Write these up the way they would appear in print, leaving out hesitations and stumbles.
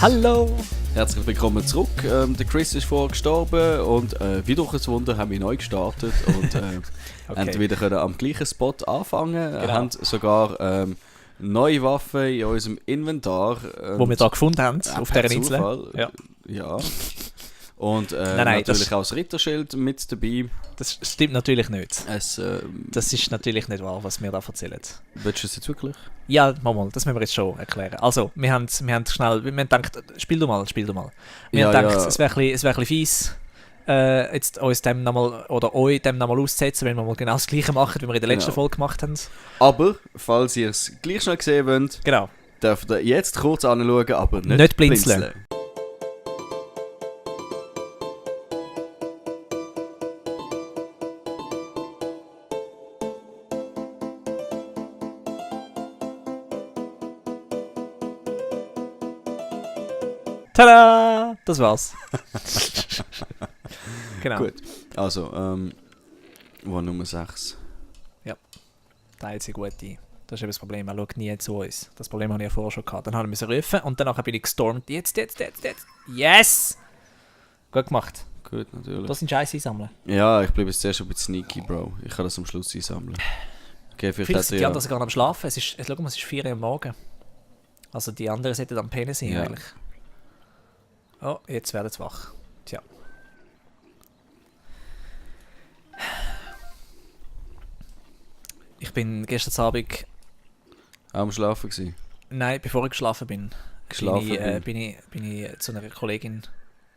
Hallo! Herzlich willkommen zurück. Der Chris ist vorher gestorben und wie durch ein Wunder haben wir neu gestartet und haben wieder können am gleichen Spot anfangen. Genau. Haben sogar neue Waffen in unserem Inventar. Wo wir da gefunden haben, auf dieser Insel. Zufall. Ja. Und Nein, natürlich auch das Ritterschild mit dabei. Das stimmt natürlich nicht. Das ist natürlich nicht wahr, was wir da erzählen. willst du es jetzt wirklich? Ja, mal, das müssen wir jetzt schon erklären. Also, wir haben gedacht, spiel du mal. Wir haben gedacht, es wäre ein bisschen fies, jetzt uns dem nochmal, oder euch dem nochmal auszusetzen, wenn wir mal genau das Gleiche machen, wie wir in der letzten Folge gemacht haben. Aber, falls ihr es gleich schnell sehen wollt, Genau. dürft ihr jetzt kurz anschauen, aber Nicht blinzeln. Tada! Das war's. Genau. Gut, also, wo Nummer 6? Der einzige gute. Das ist eben das Problem, er schaut nie zu uns. Das Problem habe ich ja vorher schon gehabt. Dann haben wir rufen und danach bin ich gestormt. Jetzt. Yes! Gut gemacht. Gut, natürlich. Du hast den Scheiß einsammeln. Ja, ich bleibe jetzt zuerst ein bisschen sneaky, Bro. Ich kann das am Schluss einsammeln. Okay, vielleicht Viele sind die ja. anderen sogar am Schlafen. Schau mal, es ist 4 Uhr am Morgen. Also die anderen sollten am Penis sein Ja. eigentlich. Oh, jetzt werden sie wach. Tja. Ich bin gestern Abend... Am Schlafen gewesen. Nein, bevor ich geschlafen bin. Geschlafen bin ich zu einer Kollegin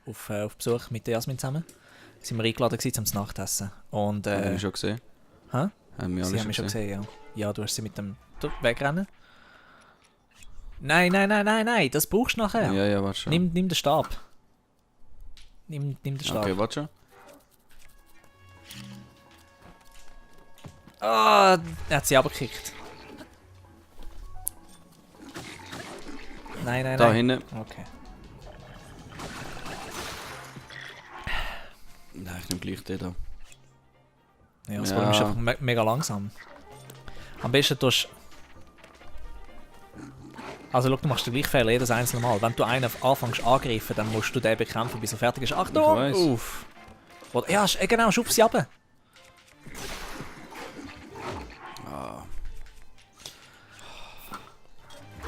auf Besuch mit der Jasmin zusammen. Sind wir eingeladen gewesen zum Nachtessen. Und, Haben wir schon gesehen? hä? Haben wir alle Sie haben mich schon gesehen, ja. Ja, du hast sie mit dem wegrennen. Nein, das brauchst du nachher. Ja, warte schon. Nimm den Stab. Nimm den Stab. Okay, warte schon. Ah, er hat sie abgekickt. Nein. Da hinten. Okay. Nein, ich nehme gleich den da. Ja, das Ja. Problem ist einfach mega langsam. Am besten tust also schau, du machst den gleichen Fehler jedes einzelne Mal. Wenn du einen anfängst angreifen, dann musst du den bekämpfen, bis er fertig ist. Achtung! Ich weiss. Uff! Oder, ja, genau, schub sie runter.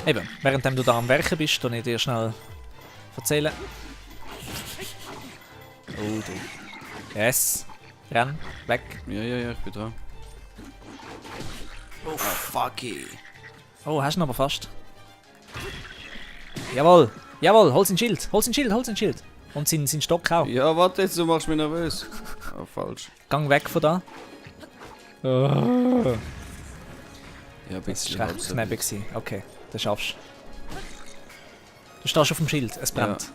Eben, während du da am Werken bist, kann ich dir schnell erzählen. Oh du. Yes. Renn, weg. Ja, ich bin dran. Oh, fuck it. Oh, hast du ihn aber fast. Jawohl, hol sein Schild. Und sein Stock auch. Ja, warte jetzt, du machst mich nervös. Oh, falsch. Gang weg von da. Ja, ein Das bisschen. war recht knapp gewesen. Okay, das schaffst du. Du stehst auf dem Schild, es brennt.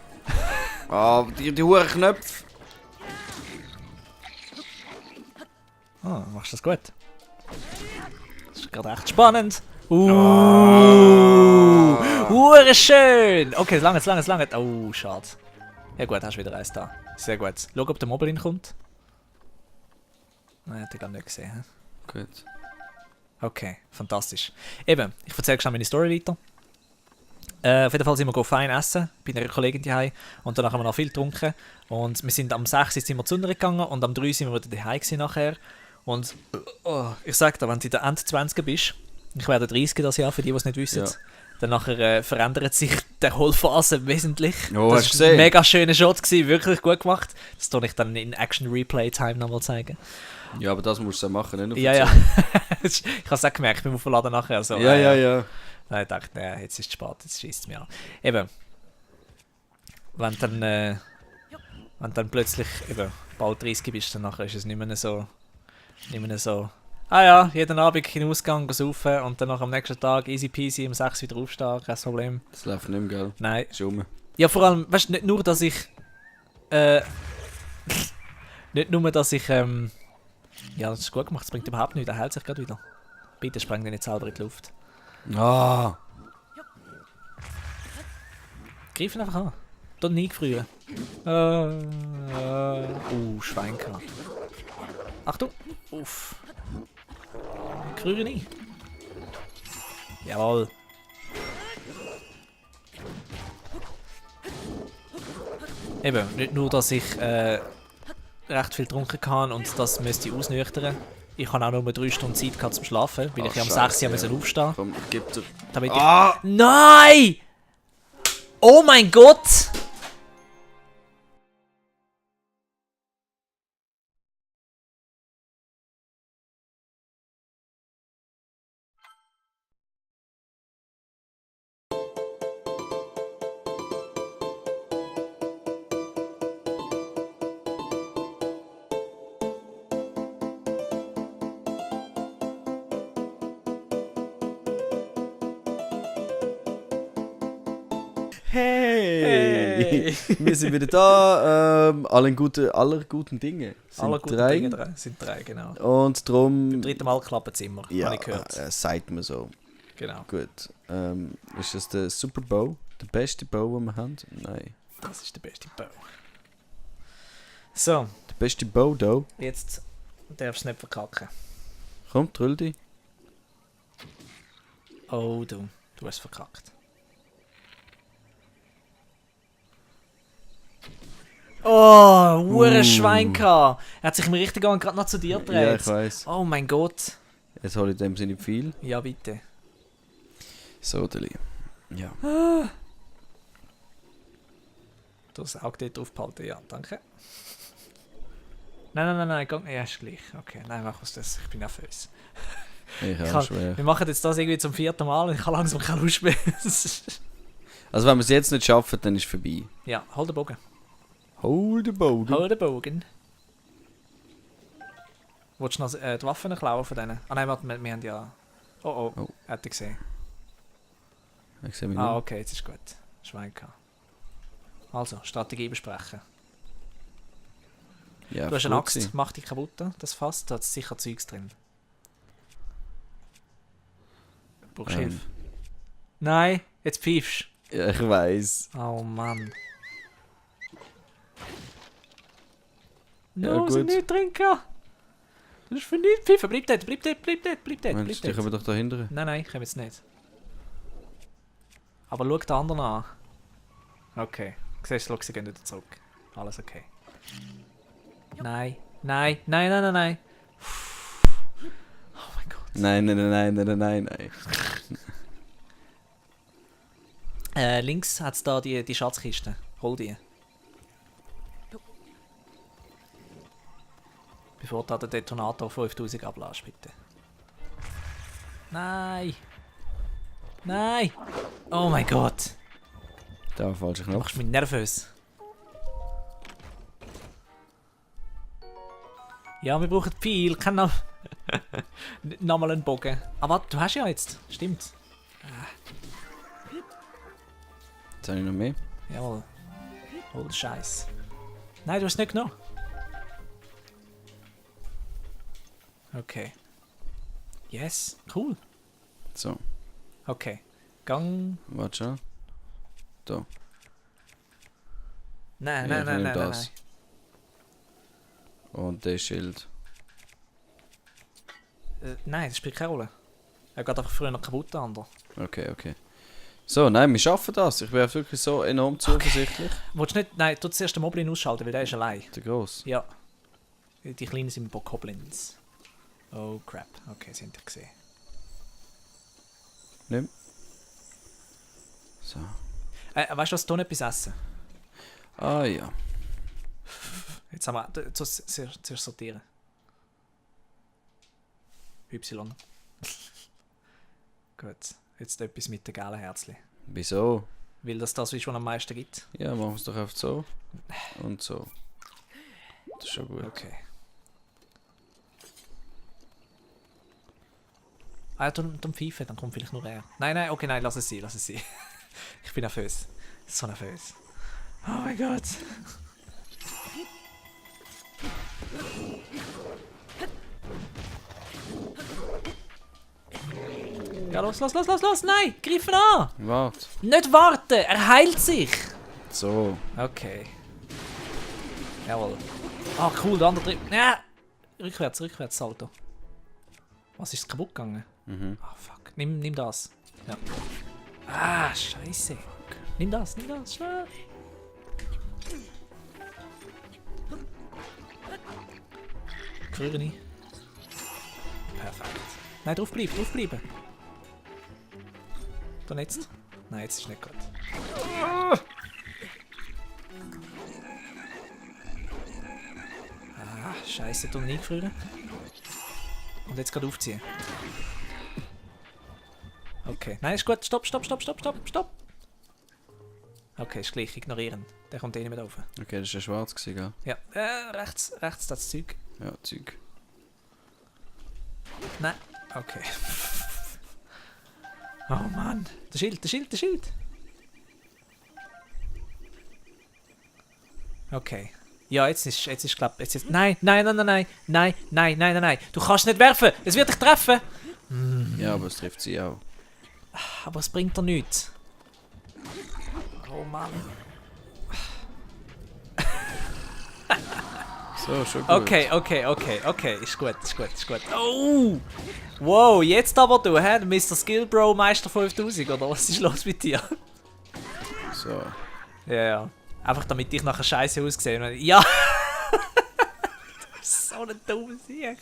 Ah, die hohen Knöpfe. Ah, machst du das gut. Das ist gerade echt spannend. Schön. Okay, es langt. Oh, schade. Ja gut, hast wieder eins da. Sehr gut. Schau, ob der Moblin kommt. Nein, hat er glaube nicht gesehen. He? Gut. Okay, fantastisch. Eben, ich erzähle schnell meine Story weiter. Auf jeden Fall sind wir fein essen bei einer Kollegin daheim und danach haben wir noch viel getrunken. Und wir sind am 6 sind wir zu einer gegangen und am 3 sind wir wieder daheim nachher. Und ich sag dir, wenn du in der Ende 20 bist, ich werde 30 das Jahr, für die es nicht wissen, Ja. dann nachher verändert sich die Erholphase wesentlich. Oh, das hast du war ein gesehen? mega schöner Shot gewesen, wirklich gut gemacht. Das kann ich dann in Action Replay Time nochmal zeigen. Ja, aber das musst du dann machen, nicht? Auf Ja. der Ich habe es auch gemerkt, beim Aufladen nachher. Also, Zeit. Ja. Dann dachte ich, nee, jetzt ist es spät, jetzt schießt es mir an. Eben, wenn dann plötzlich eben bald 30 bist, dann nachher ist es nicht mehr so, ah ja, jeden Abend in den Ausgang saufen und dann noch am nächsten Tag easy peasy um 6 wieder aufstehen, kein Problem. Das läuft nicht mehr, gell? Nein. Ist rum. Ja, vor allem, weißt du, nicht nur, dass ich, ja, das ist gut gemacht, das bringt überhaupt nichts, er hält sich gerade wieder. Bitte spreng den nicht selber in die Luft. Ah! Greif ihn einfach an. Dort nie gefrieren. Schwein gehabt. Achtung! Uff. Rühre nie. Jawohl. Eben, nicht nur, dass ich recht viel getrunken habe und das müsste ich ausnüchtern. Ich habe auch nur 3 Stunden Zeit gehabt zum Schlafen, weil ich ja um 6 Uhr aufstehen musste. Komm, gib dir. Damit ich... Nein! Oh mein Gott! Hey! Wir sind wieder da. Aller guten Dinge. Alle guten Dinge dran. Sind 3, genau. Und darum. Beim 3. Mal klappt es immer, Ja, habe ich gehört. sagt man so. Genau. Gut. Ist das der Super Bow? Der beste Bow, den wir haben? Nein. Das ist der beste Bau. So, Der beste Bow, da. jetzt darfst du nicht verkacken. Komm, trüll dich. Oh, du hast verkackt. Oh, Schwein gehabt. Er hat sich mir richtig gerade noch zu dir gedreht. Ja, ich weiss. Oh mein Gott. Jetzt hole ich in dem Sinne viel. Ja, bitte. So, Deli. Ja. Du hast das Auge dort drauf behalten, ja, danke. Nein, komm, ja, ist gleich. Okay, nein, mach aus das, ich bin nervös. Ich habe schwer. Wir machen jetzt das irgendwie zum 4. Mal und ich habe langsam keine Lust mehr. Also wenn wir es jetzt nicht schaffen, dann ist es vorbei. Ja, hol den Bogen. Hol den Bogen. Hol den Bogen. Willst du noch die Waffen klauen von denen? Ah nein, warte, wir haben ja... Oh, Oh. hätte ich gesehen. Ich sehe mich Ah, nicht. okay, jetzt ist gut. Schwein gehabt. Also, Strategie besprechen. Ja, Du hast eine gut Axt, gewesen. mach dich kaputt, das Fass, da hat sicher Zeugs drin. Brauchst du Hilfe? Nein, jetzt pfeifst Ja, ich weiss. du. Oh Mann. Ja, No, sind gut. nicht trinken. Das ist für nichts pfeifen. Bleib dort, bleib dort, bleib dort, bleib dort, bleib Mensch, die dort. kommen doch da hinten. Nein, ich komme jetzt nicht. Aber schau den anderen an. Okay. Siehst du, sie gehen wieder zurück. Alles okay. Nein. Oh mein Gott. Nein. Links hat es da die Schatzkiste. Hol die. Bevor da der Detonator 5000 ablässt, bitte. Nein! Oh mein Gott! Da, falscher Du Knopf. machst mich nervös. Ja, wir brauchen viel. Kann noch... Nochmal einen Bogen. Aber du hast ja jetzt. Stimmt. Jetzt habe ich noch mehr. Jawohl. Oh, Scheiß. Nein, du hast es nicht genommen. Okay. Yes. Cool. So, Okay. Gang. warte schon. Da. Nein. Ja, ich nehme das. Und das Schild. Nein, das spielt keine Rolle. Er geht einfach früher noch kaputt, der andere. Okay. So, nein, wir schaffen das. Ich wäre wirklich so enorm zuversichtlich. Willst du nicht... Nein, du zuerst den Moblin ausschalten, weil der ist allein. Der Gross. Ja. Die Kleinen sind ein paar Goblins. Oh crap. Okay, sie haben dich gesehen. Nimm. So. Weißt du was, du nicht etwas essen? Ah ja. Jetzt haben wir... Zuerst sortieren. Y. Gut. Jetzt etwas mit den gelben Herzchen. Wieso? Weil das ist, was am meisten gibt. Ja, machen wir es doch einfach so. Und so. Das ist schon gut. Okay. Ah, ja, dann pfeifen, dann kommt vielleicht nur er. Nein, okay, nein, lass es sein. Ich bin nervös. So nervös. Oh mein Gott. Ja, los, nein, greif ihn an! Warte. Nicht warten, er heilt sich! So. Okay. Jawohl. Ah, cool, der andere drin. Ja! Rückwärts, Salto. Was ist kaputt gegangen? Ah, fuck. Nimm das. Ja. Ah, scheiße. Nimm das, schnell. frühere. Perfekt. Nein, draufbleiben. Dann jetzt. Nein, jetzt ist nicht gut. Ah, scheiße, du nicht früher. Und jetzt gerade aufziehen. Okay. Nein, ist gut. Stopp. Okay, ist gleich. Ignorieren. Der kommt eh nicht mehr rauf. Okay, das war ja schwarz, gell? Ja. Rechts das Zeug. Ja, Zeug. Nein. Okay. Oh Mann. Der Schild. Okay. Ja, jetzt ist glaub, Nein. Du kannst nicht werfen. Es wird dich treffen. Ja, aber es trifft sie auch. Aber es bringt dir nichts. Oh Mann. So, schon gut. Okay. Ist gut. Oh! Wow, jetzt aber du, hä? Mr. Skill Bro Meister 5000, oder was ist los mit dir? So. Ja. Einfach damit ich nachher scheiße aussehe. Ja! Das ist so ein dummer Sieg.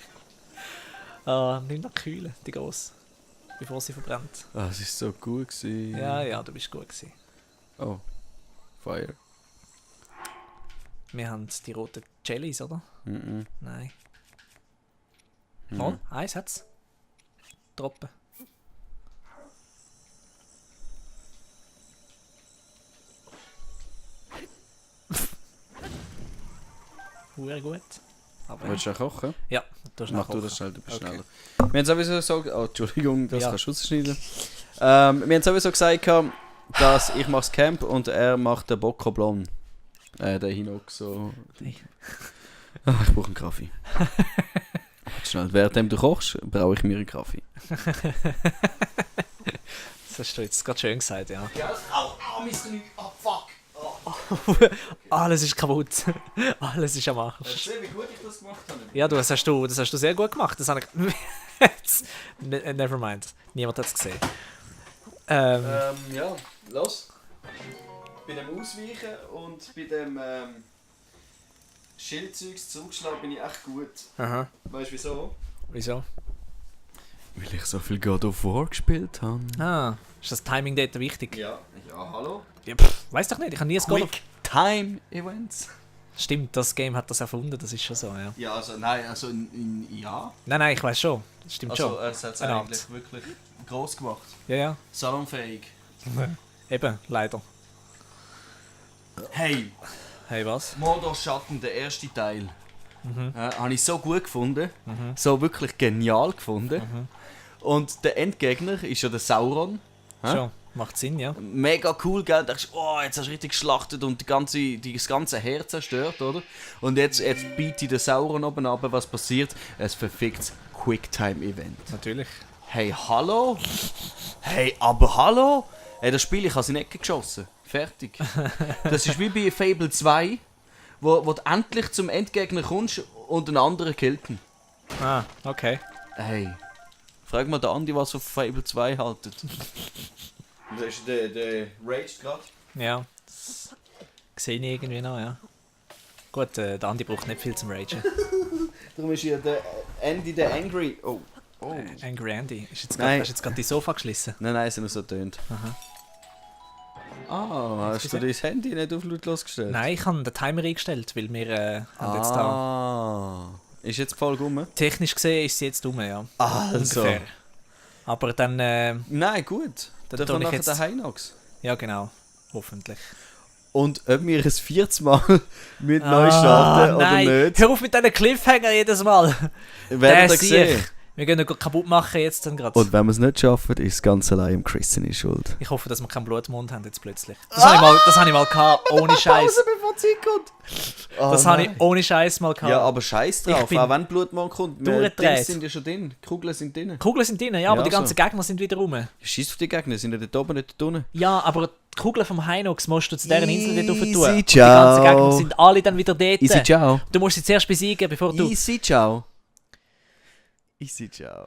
Nimm noch kühlen, die Grosse. Bevor sie verbrennt. Ah, es ist so gut gewesen. Ja, du bist gut gewesen. Oh. Fire. Wir haben die roten Jellies, oder? Mhm. Nein. Mal, eins hat's. Droppen. Sehr gut. Aber Willst du auch kochen? ja, du hast Mach du nachher das schnell, du bist Okay. schneller. Wir haben sowieso so... Oh, Entschuldigung, das Ja. kannst du rausschneiden. Wir haben sowieso gesagt, dass ich mach's Camp und er macht den Bocco Blon. Der Hinox so... Ah, ich brauche einen Kaffee. Schnell, während du kochst, brauche ich mir einen Kaffee. Das hast du jetzt gerade schön gesagt, ja. Mr. Oh, fuck! Alles ist kaputt. Alles ist am Arsch. Erzähl, wie gut ich das gemacht habe. Ja, das hast du sehr gut gemacht. Das habe ich... Jetzt- Never mind. Niemand hat es gesehen. Ja, los. Bei dem Ausweichen und bei dem Schildzeugs zurückschlagen bin ich echt gut. Aha. Weißt du wieso? Wieso? Weil ich so viel God of War gespielt habe. Ah, ist das Timing dort wichtig? Ja, hallo? Ja, weiß doch nicht, ich habe nie ein God of... Quick Time Events? Stimmt, das Game hat das erfunden, das ist schon so, ja. Ja, also nein, also ja. Nein, ich weiß schon. Das stimmt Also schon. es hat es Eine eigentlich wirklich gross gemacht. Ja. Salonfähig. Eben, leider. Hey, Hey, was? Mordor Schatten, der erste Teil. Habe ich so gut gefunden. So wirklich genial gefunden. Und der Endgegner ist ja der Sauron. Schon, macht Sinn, ja. Mega cool, gell? Da denkst du, oh, jetzt hast du richtig geschlachtet und das ganze Heer zerstört, oder? Und jetzt bietet der Sauron oben ab, was passiert? Es verfickt Quicktime-Event. Natürlich. Hey, hallo? Hey, aber hallo? Hey, das Spiel, ich habe es in die Ecke geschossen. Fertig. Das ist wie bei Fable 2, wo du endlich zum Endgegner kommst und einen anderen killt. Ah, okay. Hey, frag mal den Andi, was auf Fable 2 haltet. Das ist der Rage gerade. Ja, das sehe ich irgendwie noch, ja. Gut, der Andi braucht nicht viel zum Ragen. Darum ist hier der Andy der Angry. Oh. Angry Andy. Hast du Nein. jetzt gerade die Sofa geschlissen? Nein, es sind nur so tönt. Aha. Ah, hast du dein Handy nicht auf lautlos gestellt? Nein, ich habe den Timer eingestellt, weil wir haben jetzt da... Ah. Ist jetzt die Folge rum? Technisch gesehen ist sie jetzt rum, ja. Also. Ungefähr. Aber dann... Nein, gut. Dann Dann tue kommt ich nachher jetzt- der Heinox. ja, genau. Hoffentlich. Und ob wir ein viertes Mal mit neu starten oder nein. nicht, Hör auf mit diesen Cliffhanger jedes Mal. werden wir Sieg. sehen. Wir gehen ihn kaputt machen jetzt dann gerade. Und wenn wir es nicht schaffen, ist ganz allein Chris seine Schuld. Ich hoffe, dass wir keinen Blutmond haben jetzt plötzlich. Das habe ich mal gehabt, ohne Scheiß. bevor die Zeit kommt. Oh, Das habe ich nein. ohne Scheiß mal gehabt. Ja, aber scheiß drauf, Ich bin auch wenn Blutmond kommt. durchgedreht. Dings sind ja schon drin, die Kugeln sind drin. Kugeln sind drin, ja, aber Ja, die ganzen so. Gegner sind wieder rum. Scheiß auf die Gegner, sind ja dort oben, nicht dort unten. Ja, aber die Kugeln vom Hinox musst du zu deren Insel dort rauf tun. Easy, Und die ganzen ciao. Gegner sind alle dann wieder dort. Easy, ciao. Du musst sie zuerst besiegen, bevor du... Easy, ciao. Easy, ciao.